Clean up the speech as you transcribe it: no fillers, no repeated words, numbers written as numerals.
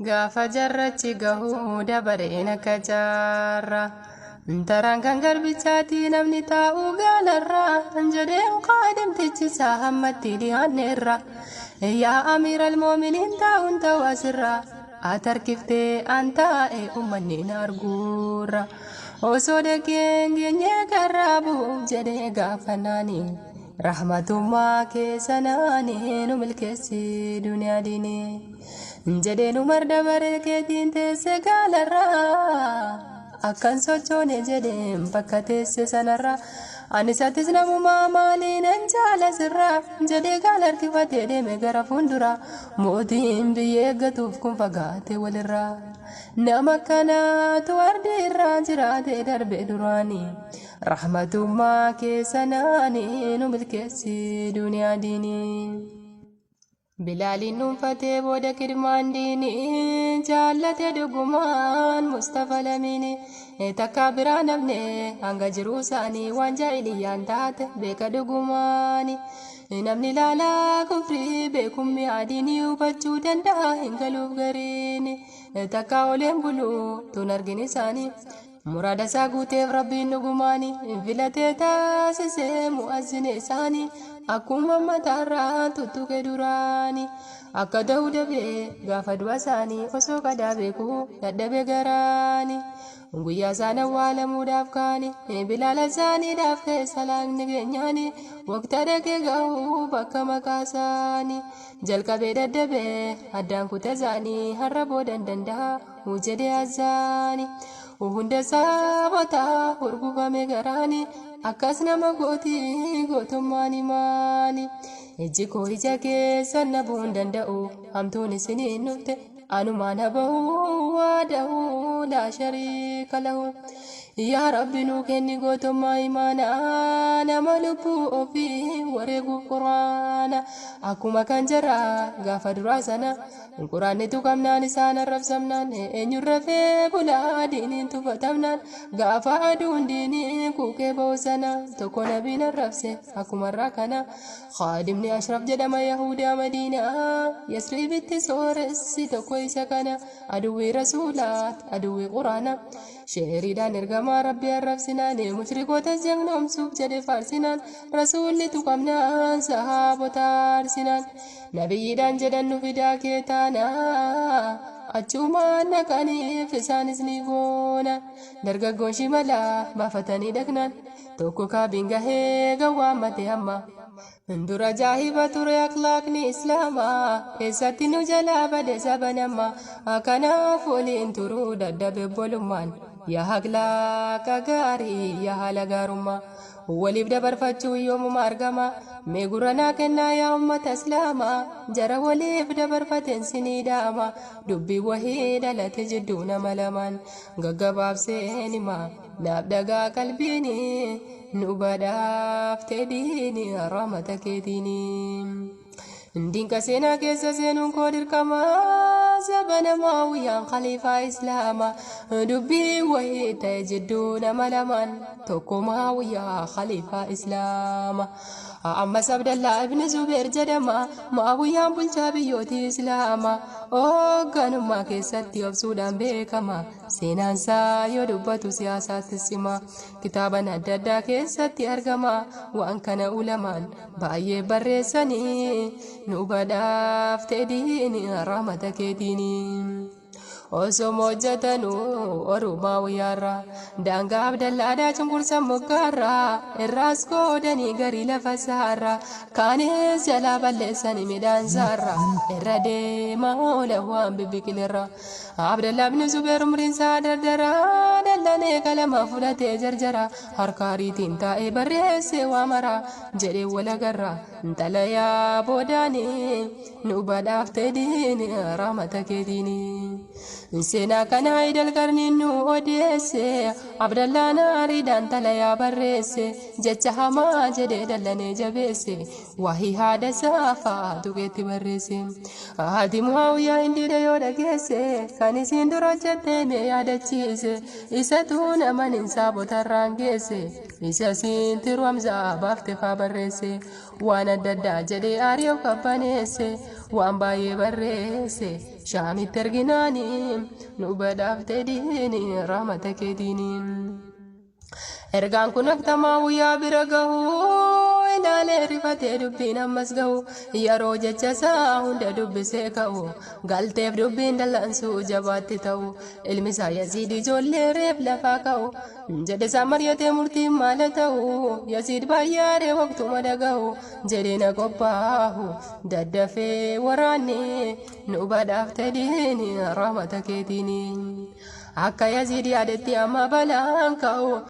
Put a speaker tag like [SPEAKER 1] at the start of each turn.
[SPEAKER 1] Gaafa jarrachi gahuu dabareen akka jaarraa. Taraan kan garbichaati namni taa'uu gaalarraa jedheen qaadimtichi isaa hammatti dhiyaanneerra. Yaa amiiral moominiin taa'uun ta'u asirra. Atarkiftee an taa'e uummanni na arguurra. Osoo dhageen geenyee karraa bu'uuf jedhee gaafanaani. Rahmatummaa keessanaani nu milkeessi duniyaa diinii. Jedheen Umar dabaree keetiin teesse gaalarraa. Akkan sochoone jedheen bakka teesse sanarraa. Anis atis namumaa maaliin an jaala sirraa jedhee gaala harkifatee deeme gara fuulduraa. Mootiin biyya eeggatuuf kun fagaate walirraa. Nama akkanaatu ardii irraa jiraate darbe duraanii. Rahmatummaa keessanaani nu milkeessi duniyaa diinii. Bilaaliin dhuunfatee booda kidmaan diinii jaallate dhugumaan Mustafa Lamiini takkaa biraa namne hanga jiruu isaanii waan jaahiliyyaan taate beeka dhugumaani. Namni laalaa kufrii beekummi adiinii hubachuu danda'a hin galuuf gariini takkaa oleen buluu tun argin isaanii. Muraada isaa guuteef Rabbiin dhugumaani filatee taasisee mu'azzina isaanii akkuma mataarraa tuttuqe duraani akka ta'u dafee gaafa du'a isaanii osoo qadaa beekuu dadhabe garaani guyyaa isaan awwaalamuudhaaf kaani bilaala isaaniidhaaf keessa laaqni geenyaani waqta dhaqee ga'uu bakka maqaa isaanii jalqabee dadhabee addaan kute isaanii har'a boodan danda'a jedhe azaani hunda sabotaa hurgufame garaani akkas nama gooti gootummaan himaani ijji koo ija keessan nabuu hin danda'u hamtuun isiniin dhufte anumaan habahu waadahu laa shariika lahu. Yaa Rabbi nuu kenni gootummaa imaanaa nama lubbuu ofii wareeguuf quraana akkuma kan jaraa gaafa duraa sana quraanni tuqamnaan isaan arrabsamnaan eenyuun rafee bulaa diiniin tuffatamnaan gaafa aduun diinii kuukee ba'u sana tokko nabiin arrabse akkuma irraa kana Khaadimni Ashraf jedhama Yahudaa Madiinaa Yasriibitti sooressi tokko isa kana aduwwii rasuulaat aduwwii quraana sheeriidhaan ergamaa rabbii arrabsinaan mushrikootas jagnoomsuuf jedhe faarsinaan rasuulli tuqamnaan sahaabota aarsinaan nabiyyiidhaan jedhan nu fidaa kee taanaa achumaan naqaniif isaanis ni goona dargaggoon shimalaa baafatanii dhaqnaan tokko kaabiin gahee gawwaammate amma dura jaahiba ture akhlaaqni islaamaa eessatti nu jalaa bade sabanamma kanaaf waliin turuu dadhabe obbolummaan yaa akhlaaqa gaarii yaa haala gaarummaa waliif dabarfachuu yoomuma argama mee gurra naa kennaa yaa ummata islaamaa jara waliif dabarfateen sinii dhaama dubbii wahii dhalate jidduu nama lamaan gaggabaabseen himaa naaf dhagaa qalbiini nu badhaafte diini rahmata keetiini. Dinqa seenaa keessa seenuun koo dirqama sabana Muawiyaan khaliifaa islaama dubbii wahii ta'e jidduu nama lamaan tokko Muawiyaa khaliifaa islaama. Ammas Abdallaa ibn Zubeer jedhama Muawiyaan bulchaa biyyooti islaama hoogganummaa keessatti obsuudhaan beekama. Seenaan isaa yoo dubbatu siyaasaattis cima kitaaban adda addaa keessatti argama waan kana ulamaan baay'ee barreessanii nu badhaafte diini rahmata keetiini. Osoo hojjetanuu orumaa wayyaarra daangaa abdallaadhaa cunqursan moggaarra irraas qoodanii garii lafa isaarra kaanis jalaa balleessanii midhaan isaarra irra deemaa oola waan bibbiqilirra. Abdallah ibn Zubeer umriin isaa dardara dallanee qalama fudhatee jarjara harka ariitiin taa'ee barreesse waa mara jedhee walagarra xalayaa boodaanii nu badhaafte diini rahmata keetiini. Seenaa kana idal qarniin nu odeesse Abdallaan ariidhaan xalayaa barreesse jecha hamaa jedhee dallanee jabeesse Wahii haadha isaa fa'aa tuqeetti barreesse. Haati Muhaawiyaa hindiidha yoo dhageesse kan isiin dura hojjette mee yaadachiise. Isatu naman hin saabotarraan geesse. Isa siin tiru Hamzaa baafte faa barreesse. Waan Waan adda addaa jedhee aaree of qabbaneesse, waan baay'ee barreesse Shaamitti erginaani, nu badhaafte diini rahmata keetiini. Ergaan kun aktamaa guyyaa bira gahu, ilaalee rifatee dubbiin ammas gahu. Yeroo jecha isaa hunda dubbisee ka'u, galteef dubbiin dallansuu jabaatti ta'u. Ilmi isaa Yaziid ijoollee reef lafaa ka'u jedhe, isaan mari'atee murtiin maala ta'u. Yaziid baay'ee aaree waqtuma dhaga'u, jedhee na qophaahu daddafee waraanni, nu badhaafte diini rahmata keetiini. Akka Yaziid yaadetti amma balaan ka'u.